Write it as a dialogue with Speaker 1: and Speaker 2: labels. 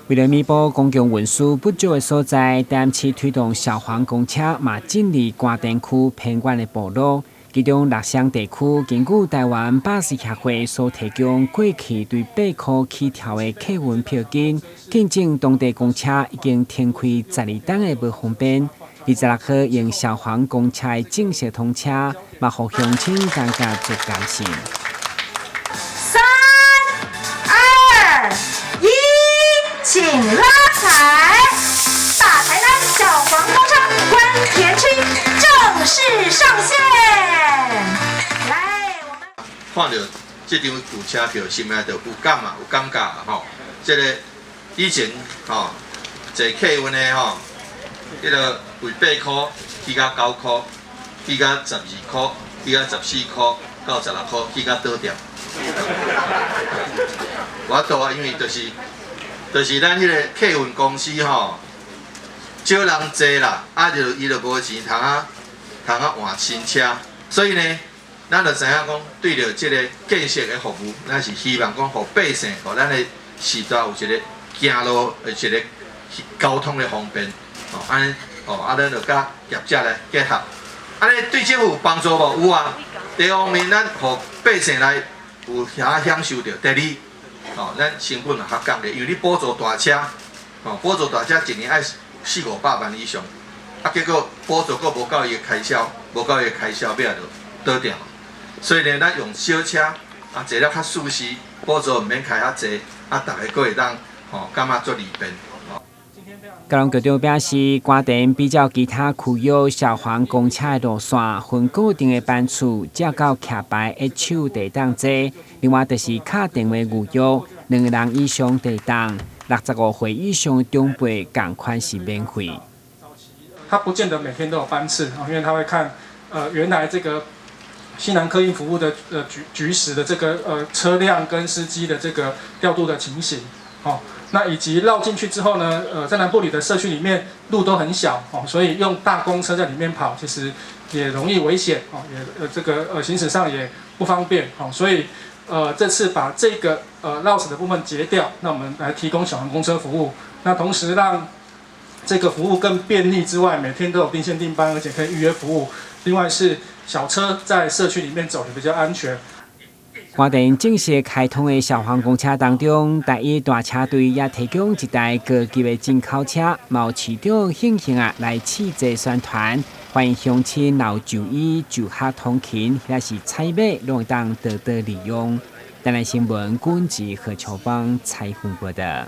Speaker 1: 為了彌補公共運輸不足的所在，台南市推動小黃公車嘛進入官田區偏遠的部落，其中六鄉地區根據臺灣巴士協會所提供過去對8箍起跳的客運票金，見證當地公車已經停開12冬的無方便。26號用小黃公車的正式通車，嘛予鄉親感覺足感性。
Speaker 2: 三、二、一，請拉開！大台南小黃公車官田區正式上線。來，我們
Speaker 3: 看著這張舊車票，心內就有感嘛，有感覺吼。這個以前吼坐客運的吼，彼個為8箍起到9箍，起到12箍，起到14箍，到16箍，起到倒店。無法度啊，因為就是咱彼個客運公司吼，少人坐啦，啊就伊就無錢通啊換新車，所以呢，咱就知影講，對著這個建設的服務，咱是希望講，予百姓，予咱的時代有一個行路的一個交通的方便，吼，按呢，吼，啊，咱就佮業者來結合，按呢對政府有幫助無？有啊。第一方面，咱予百姓來有遐享受著。第二，吼，咱成本也較降低，因為你補助大車，吼，補助大車一年愛四五百萬以上，啊，結果補助閣無夠伊的開銷，無夠伊的開銷，尾仔就倒店。所以呢，咱用小車啊，坐了較舒適，補助毋免開較濟，啊，逐家閣會當吼感覺足利便。
Speaker 1: 交通局長表示，官田比較其他區域小黃公車的路線，分固定的班次，才到徛牌一手地動坐。另外，就是敲電話預約，兩個人以上地動，65歲以上的長輩仝款是免費。
Speaker 4: 他不見得每天都有班次，因為他會看，原來這個西南客運服務的局時的這個車輛跟司機的這個調度的情形，哦，那以及繞進去之後呢，在南埔里的社區裡面路都很小，哦，所以用大公車在裡面跑，其實也容易危險，哦，也這個行駛上也不方便，哦，所以這次把這個繞城的部分截掉，那我們來提供小黃公車服務，那同時讓這個服務更便利之外，每天都有定線定班，而且可以預約服務。另外是小車在社區裡面走也比較安全。
Speaker 1: 官田正式開通的小黃公車當中，第一大車隊也提供一台高級的進口車，嘛有市長慶幸啊來試坐宣傳，歡迎鄉親若有就醫、就學通勤，抑是採買，攏會當多多利用。台南新聞，君子何秋芳採訪報導。